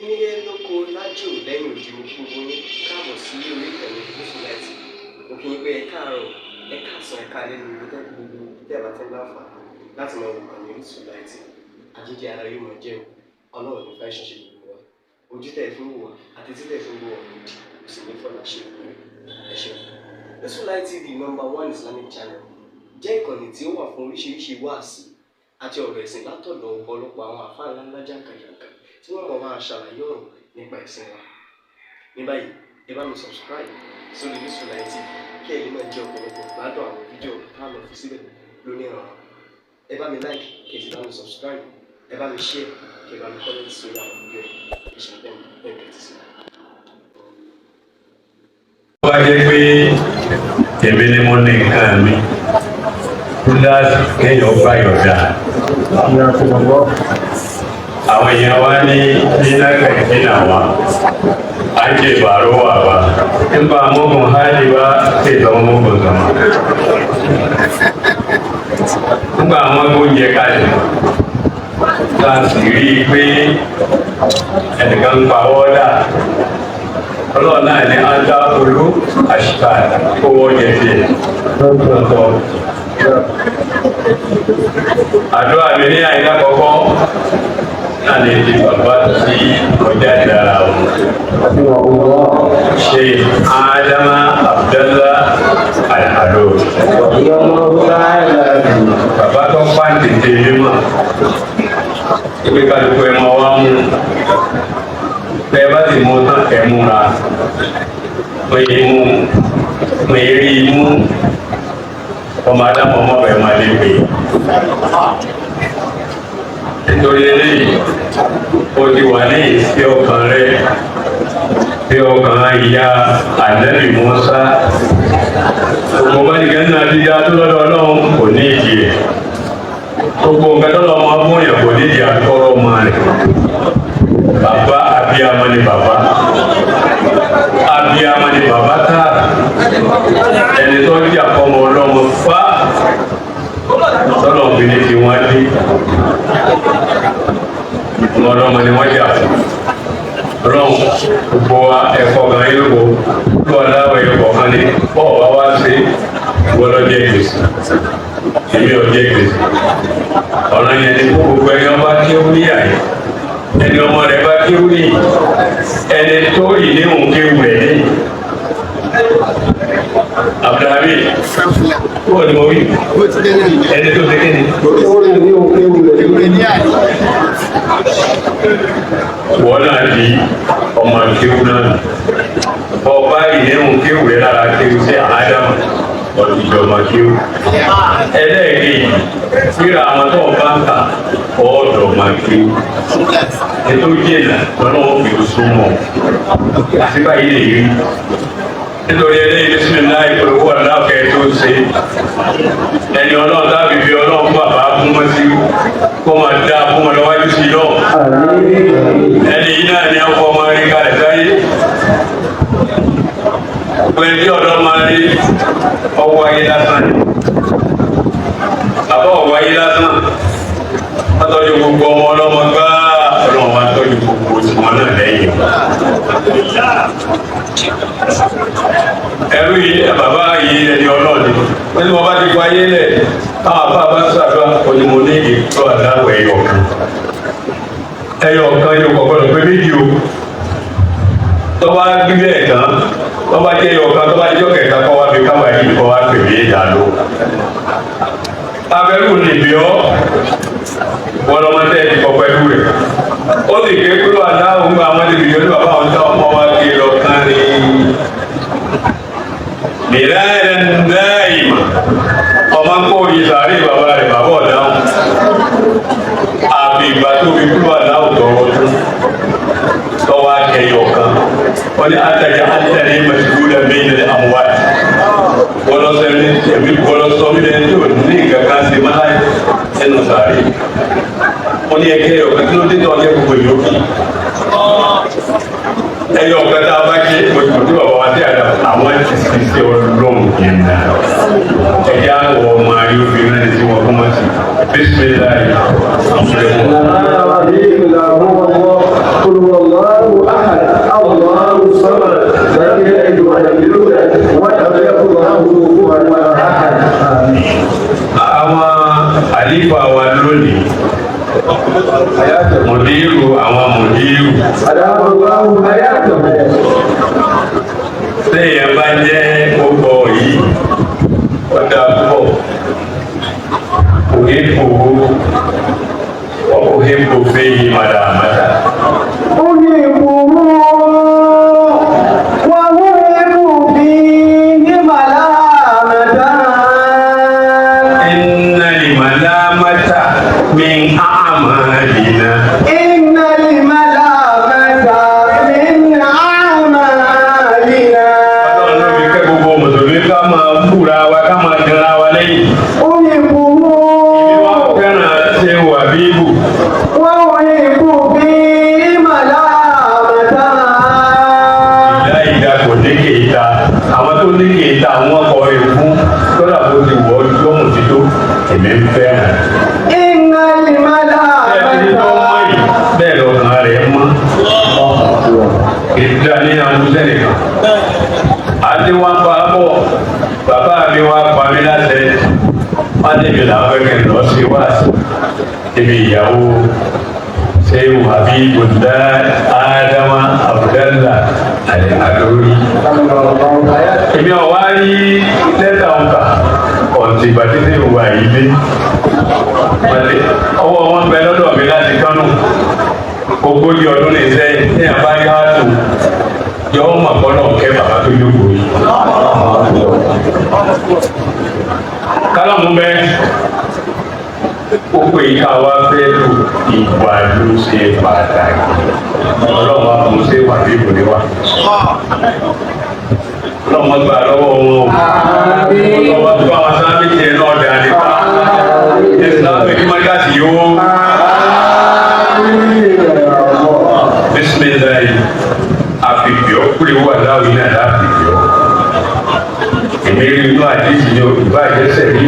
Nílé lóko lájò lẹ́yìn òdì, mo kí gbogbo yín káàbọ̀ sí orí ìkànnì Gúúsùláìtì. Mo kí yín pé ẹ káàárọ̀, ẹ káàsán, ẹ káalẹ́ ní ibi tẹ́ gbogbo tẹ́ bá ti ń láǹfààní láti máa wò kànnì Gúúsùláìtì. Àjíjẹ ara yóò máa jẹ́ o. Ọlọ́run ní fẹ́ ṣiṣẹ́ gbogbo wa. Ojú tẹ̀ fún wò wá àti títẹ̀ fún wò ọ̀rọ̀ òdì kò sì ní fọlá ṣe ìpínlẹ̀. Ẹ ṣeun. Gúúsùláìtì TV, number one Islamic channel, jẹ́ ìkànnì tí ó wà fún oríṣiríṣi wáàsí àti ọ̀rọ̀ ẹ̀sìn látọ̀dọ̀ ọ̀pọ̀lọpọ̀ àwọn àfáà ńláńlá jàǹkànjàǹkàn tí wọ́n mọ̀ máa ṣàlàyé ọ̀rọ̀ nípa ẹ̀sìn wa. Ní báyìí, ẹ bá mi subscribe sórí Gúúsùláìtì TV kí ẹ lè máa jẹ ọ̀pọ̀lọpọ̀ gbádùn àwọn fídíò tá a lọ fi síbẹ̀ lónìí ọ̀rọ̀. Ẹ bá mi like, kí ẹ sì bá mi subscribe, ẹ bá mi share, kí ẹ bá mi comment sórí àwọn fídíò yìí. Ẹ ṣe bẹ́ẹ̀ bẹ́ẹ̀ kẹ́tì sí. Wá jẹ́ pé èmi ni mo ní nǹkan mi, kúláàsì kéèyàn gbà yọ̀dá. Àwọn èèyàn wa ní iná kẹ̀kẹ́ náà wá an ce ba rowa ba, in ba mugun hali ba sai zama mugun zama. Nígbà àwọn oúnjẹ kalẹ̀, tá a sì rí i pé ẹnìkan ń pa wọ́dà, ọlọ́run náà ní ádá olú àṣìkà owó oúnjẹ tiẹ̀ lọ́tọ̀. Àdúrà mi ní àyíká kọ́kọ́ náà ní ti bàbá tí ọjà ìdára wọn. Ṣe Ádámà Abdallah Alhado. Bàbá tó pàǹtí tèmi mọ̀. Ibi kálukú ẹ̀ máa wá mú. Tẹ́ bá sì mú tán, ẹ̀ múra. Mo yé mú, mo yé rí mú. Ọmọ Ádámọ̀ ọmọ bẹ̀rẹ̀ máa lè pè é. Nítorí eléyìí, o ti wà ní ìsí ọkàn rẹ bí ọkàn ìyá Ànábì Mùsá. Gbogbo bá nìkan náà ti dá tó lọ́dọ̀ Ọlọ́run kò ní ìdí ẹ̀. Gbogbo nǹkan tó lọ́mọ fún yàn kò ní ìdí àtọ́rọ́ ọmọ rẹ̀. Bàbá abiyamọ ni bàbá. Abiyamọ ni bàbá tààrà. Ẹni tó jà fọmọ ọlọ́mọ fá tọ́lọ̀ obìnrin tí wọ́n dé. Ọmọ ọlọ́mọ ni wọ́n jà fún. Ọlọ́run gbogbo wa ẹ̀kọ́ kan yóò kó lọ́wọ́ aláwọ̀ ẹ̀yọ kọ̀ọ̀kan ní bọ́ọ̀ bá wá sí wọ́n lọ jẹ́ gbèsè. Èmi ò jẹ́ gbèsè. Ọ̀nà yẹn ni kó gbogbo ẹni ọba kéwú ní àyè. Ẹni ọmọ rẹ̀ bá kéwú ní ẹni tó ìní òun kéwú rẹ̀ ní. Abdulhamid, wọ́n ni mo wí. Ẹni tó ṣe kíni. Wọ́n náà di ọmọ kéwú náà. Ọba ìléhùn kéwú rẹ̀ lára kéwú sí Ádámù ọ̀dìjọ́ ọmọ kéwú. Ẹlẹ́ẹ̀kejì, síra àwọn tó bá ń kà ọ̀ọ́dọ̀ ọmọ kéwú. Ètò jìnnà lọ́nà òfin òṣùwọ̀n. Àti báyìí lè rí. Nítorí eléyìí, bísímìláì olówó aláàkẹ́ tó ṣe ẹni ọlọ́run tábí fi ọlọ́run bàbá fún wọn sí kó máa dá fún wọn lọ́wájú sí lọ. Ẹni yìí náà ni ọkọ̀ máa rí kalẹ̀ sáyé. Pé tí ọ̀dọ́ máa rí ọwọ́ ayé lásán ni. Bàbá ọwọ́ ayé lásán. Wọ́n tọ́jú gbogbo ọmọ ọlọ́mọ gbáà, ọlọ́run wá tọ́jú gbogbo tiwọn náà lẹ́yìn. Ẹrú yìí, bàbá yìí, ẹni ọlọ́ọ̀ni wọ́n ní wọ́n bá ti kó ayé lẹ̀ táwọn afá bá ń ṣàdúrà, onímọ̀ ní ìtọ́ àdáwọ̀ ẹyọ kan. Ẹyọ kan yóò kọ̀ gbọ́dọ̀ pé méjì o. Tó bá gbígbẹ́ ẹ̀ tán, tó bá jẹ́ ẹyọ kan, tó bá jẹ́ kẹta, kọ́ wá fi káwá yìí kọ́ wá pè mí ìdálò. Abẹ́rù nìbí ọ́ wọ́n lọ́mọ tẹ́ ẹ ti kọ́ pẹ̀lú rẹ̀. Ó sì ké kúrò aláwọ̀ ń gba àwọn ti bìyànjú bàbá àwọn tó ọmọ wa ké lọ kán ní. Mìíràn dáìmà ọmọ ń kó yìí sàárè bàbá rẹ̀, bàbá ọ̀dáhùn. Àbí ìgbà tó fi kúrò aláwọ̀ tọrọ ọdún tọwọ́ akẹyọ kan. Wọ́n ní àtàjà àtàlẹ́ màṣúgbúdà bẹ́ẹ̀ ní àmúwáyé. Wọ́n lọ sọ ní ẹ̀mí, wọ́n lọ sọ mí lẹ́ni tí ò ní nǹkan kan ṣe máa ẹnu sàárè. Wọ́n ní ẹkẹ ọ̀kan, kí ló dé tó ọjọ́ gbogbo ìyókù? Ẹyọ ọ̀kan tá a bá ké òtún tí bàbá wa dé àdá àwọn ti ṣiṣẹ́ ọlọ́run yẹn náà. Ẹ̀yà àwọ̀ ọmọ ayé obìnrin náà ti wọ́n fún wọn sí. Bísímíláì. قل هو الله أحد الله الصمد لم يلد ولم يولد ولم يكن له كفوا أحد. Àwọn àlífà wa lónìí, mùdírù àwọn mùdírù. أدام الله حياته. Téèyàn bá jẹ́ gbogbo yìí, ọ̀dà púpọ̀. Òhèpò òhèpò fèyí màdàmádà. أحبه وأحب فيه ملامة. Inna limalamata min a'malina. إن الملامة من أعمالنا. Ọlọ́run ló fi kẹ́ gbogbo mùsùlùmí ká máa búra wa, ká máa jẹra wa lẹ́yìn. أحبه Ìbí wa fẹ́ràn ṣe wà bíbù. وأحب فيه ملامة. Ìyá ìdá kò ní kéta. Àwọn tó ní kéta wọ́n kọ ewu. Kọ́lá bó ti wọ̀ ọ́ lọ́mù tító. Èmi ń fẹ́ràn. إن Bẹ́ẹ̀ ni tó mọ́ الملامة yìí, bẹ́ẹ̀ lọ́kàn rẹ̀ mọ́. Ìdá ní àmúṣẹ́ nìkan. Àti wá pa á bọ̀, bàbá mi wá pa mí láṣẹ. Wọ́n débi làwọn fẹ́ kí n lọ sí wáàsí. Ibi ìyàwó Ṣéwù Habibullah Ádámà Abdallah Àlẹ́ Àlórí. Èmi ò wá rí lẹ́tà òǹkà ọ̀ǹtì ìgbà títí ìwà yìí dé. Ọwọ́ wọn bẹ lọ́dọ̀ mi láti Kánò. 40 ọdún ní sẹ́yìn ní àbáyá tó yọ ọmọ àkọlọ̀ kẹ́ bàbá tó jókòó yìí. Kálámù bẹ́ẹ̀ ó pè é ká wá fẹ́ lò ìgbà ló ṣe pàtàkì. Ọlọ́run á mú ṣé wà bí ìbòlé wa. Ọlọ́run gbà lọ́wọ́ wọn o. Ọlọ́run tó àwọn sábẹ́ tiẹ̀ náà dà nípa. Ìsìlámù kí Mọ́ríkàsì yóò. Bisimilayi àfìfì ọkùnrin wà láwùjọ náà láfìfì ọ. Èmi rí inú àdéhìí ni ìbá àjẹsẹ̀ rí,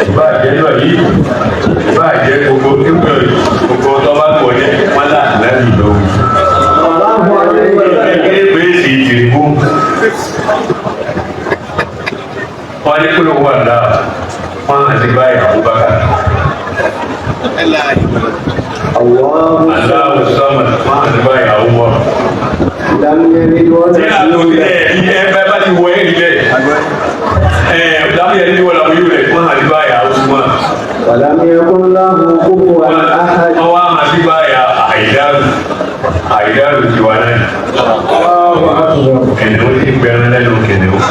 ìbá àjẹlọ yìí, ìbá àjẹ gbogbo ewúrẹ́ gbogbo ọtọ́ bá gbọ́ yẹ wọ́n là lẹ́yìn lọ́wọ́. Ẹgbẹ́ bẹ́ẹ̀sì ìtìrìbù. Wọ́n ní kúlò wà náà, wọ́n àti báyìí Abubakar. Aláwọ̀ sọ́mọ̀ wọ́n àti báyìí Abubakar. لم يلد ولم Tí a lò يولد. ní ẹ ẹ bá ti wọ ẹ rí bẹ́ẹ̀. Ẹ lábẹ́ ẹni wọ́n làwọn yóò rẹ̀ wọ́n àti báyà Usman. ولم يكن له كفوا أحد. Wọ́n wá àti báyà Àìdárù. Àìdárù ti wà náà. الله أكبر. Kìnìún ti gbẹran lẹ́nu kìnìún.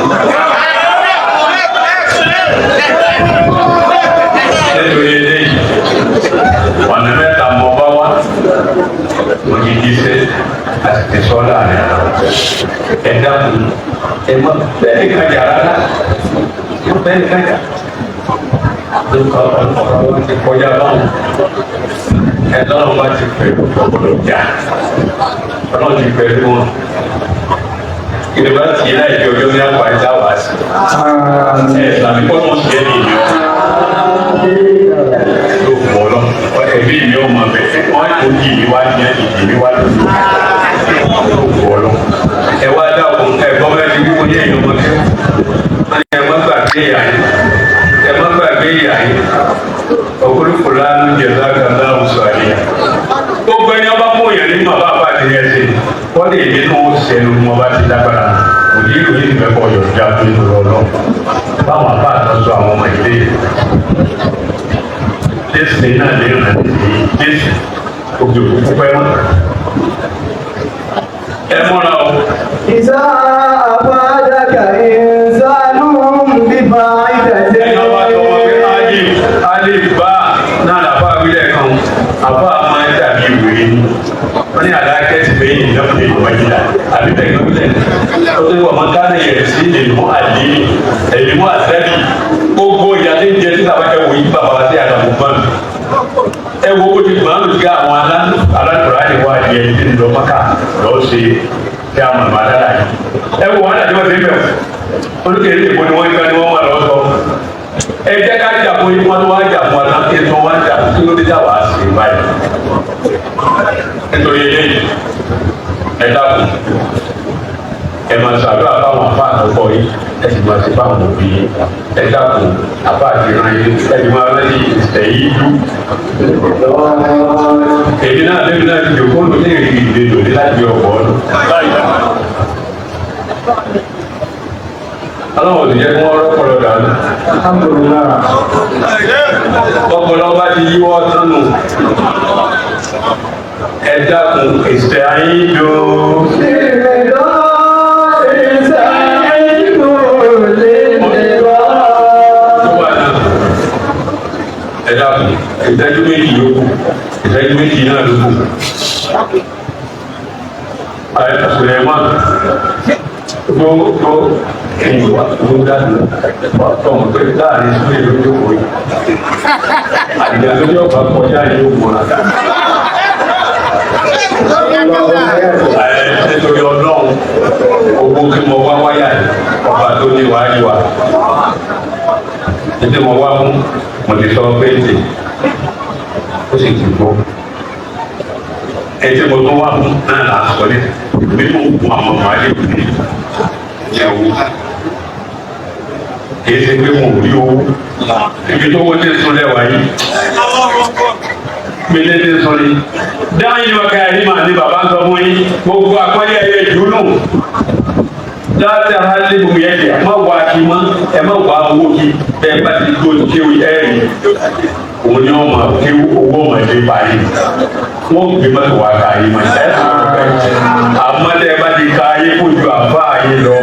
Nítorí eléyìí, ọ̀nà mẹ́ta mọ bá wá. Mo ti jíṣẹ́ àti ti sọ láàrin ara wọn. Ẹ dákun, ẹ má bẹ́ẹ̀ ní kájà rárá. Bẹ́ẹ̀ ní kájà. Lóka ọ̀rọ̀ wọn ti kọjá báwọn. Ẹ lọ́run bá ti pẹ̀lú ọ̀gbọ̀dọ̀ jà. Ọlọ́run ti pẹ̀lú wọn. Ìjọba ti yẹ láì fi ọjọ́ ní àpá ẹja wá sí. Ẹ tàbí kọ́tọ̀ sí ẹni ìlú yóò pọ̀ lọ. Ẹbí mi ò mọ̀ bẹ́ẹ̀. Wọ́n kò kì í wá ní ìdí mi wá lójú. Yóò pọ̀ lọ. Ẹ wá dákun ẹ̀gbọ́n bẹ́ẹ̀ ti wúwo ní ẹ̀yìn ọmọdé. Wọ́n ní ẹ má gbàgbé ìyá yín. Ẹ má gbàgbé ìyá yín. Ọ̀pọ̀lọpọ̀ lánàá jẹ̀ lágbàdá oṣù àríyá. Gbogbo ẹni ọba mú èèyàn nínú àbá àbá àti ẹsẹ̀. Wọ́n lè nínú sẹ́nu wọn bá ti lágbára. Òdì ìlú yìí fẹ́ kọ́ ọ̀yọ̀ já tó nínú ọlọ́. Báwọn àbá àtọ́sọ àwọn ọmọ ilé. Jésù náà lè rìn àti Jésù òjò kúkú pẹ́ mọ́. Ẹ múra o. إذا أفادك إنسان بفائدة. Ẹni ọba tó wọ́n pé Alif Alif bá náà làbá wílẹ̀ kan, àbá máa ń dàbí ìwé ni. Wọ́n ní àdákẹ́ ti bẹ́yìn ìdánwò ìwájú àbí bẹ́ẹ̀ ló bẹ́ẹ̀. Ó tó wà máa dáná yẹ̀rẹ̀ sí èlùmọ́ àdínì, èlùmọ́ àtẹ́bí. Gbogbo ìyá tí ń jẹ tí bàbá ẹ wò yí bàbá wa sí àdàmú bá mi. Ẹ wo ó ti gbọ́n lù sí àwọn aládùúrà ni wá di ẹni tí ń lọ Mákà lọ́ọ́ ṣe tí a mọ̀ ní adára yìí. Ẹ wo wàhálà tí wọ́n ti ń bẹ̀ wọ́n. Olùkèrè ìbò ni wọ́n ń gbá ni wọ́n wà lọ́wọ́ sọ. Ẹ jẹ́ ká jà fún yín, wọ́n tó wá jà fún wa náà, kí tó wá jà fún kí ló dé dá wàá sí báyìí. Nítorí eléyìí, ẹ dákun, ẹ máa ṣàdúrà fáwọn àfa àtọkọ yìí, ẹ sì máa ṣe fáwọn òbí yìí. Ẹ dákun, àfa àti ìran yìí, ẹ sì máa rántí ìṣẹ̀yí dú. Èmi náà lẹ́mi náà ti jòkó lò ní èrè ìdè lòdì láti ọkọ̀ ọdún. Ọlọ́run ò sì jẹ́ kí wọ́n rọ́pọ̀lọ́ dànù. Alhamdulillah. Ọpọlọ bá ti yíwọ́ sánú. Ẹ dákun, ìṣẹ̀yí dú. Tó wà náà. Ẹ dákun, ìṣẹ́jú méjì ló kù, ìṣẹ́jú méjì náà ló kù. Suleiman tó tó ẹ̀yìn wa ló dájú tọmọ pé láàrin sílẹ̀ ló jókòó yìí. Àdìgbà tó yọ̀ bá kọjá yìí ó mọ̀ra. Ẹ nítorí Ọlọ́run, gbogbo kí mo wá wáyà yìí, ọba tó ní wàá yí wa. Títí mo wá fún, mo ti sọ pé tè, ó sì ti gbọ́. Ẹtí mo tún wá fún náà là sọ ní mímú fún àwọn ọmọ ayé òní ìyàwó. Kì í ṣe pé mo rí owó. Ibi tó wọ́n ti sún lẹ́wàá yìí. Gbélé ti sún ni. Dáhùn yìí ọkà ẹ̀rí màá ní bàbá ń sọ fún yín. Gbogbo àpọ́nlé ẹ̀yẹ ìdúnú. Láti ahálẹ́ gbogbo yẹn jẹ́, má wá kí mọ́, ẹ má wá owó kí bẹ́ẹ̀ bá ti gbó kéwì ẹ̀rí. Òun ni wọ́n máa kéwì owó ọmọ ẹ̀dẹ́ báyìí. Wọ́n gbé mọ́tò wá ká yín mọ́ ẹ̀ àmọ́ tẹ́ ẹ bá ti ka ayé kó ju àbá yín lọ.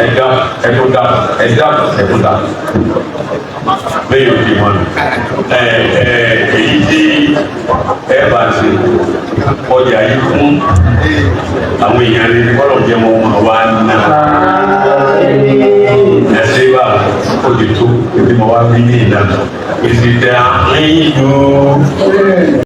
Ẹ̀dá ẹ̀kúndà ẹ̀dá ẹ̀kúndà bẹ́ẹ̀ yóò di wọn. Ẹ ẹ èyí tí ẹ bá ṣe ọjà yìí fún àwọn èèyàn rẹ kọ́lọ̀ jẹ́ mọ́ wọn wá náà. Ẹ ṣe bá o ti tó ebi mo wá bí ní ìlànà. Ìsìtẹ̀ àárín ìlú.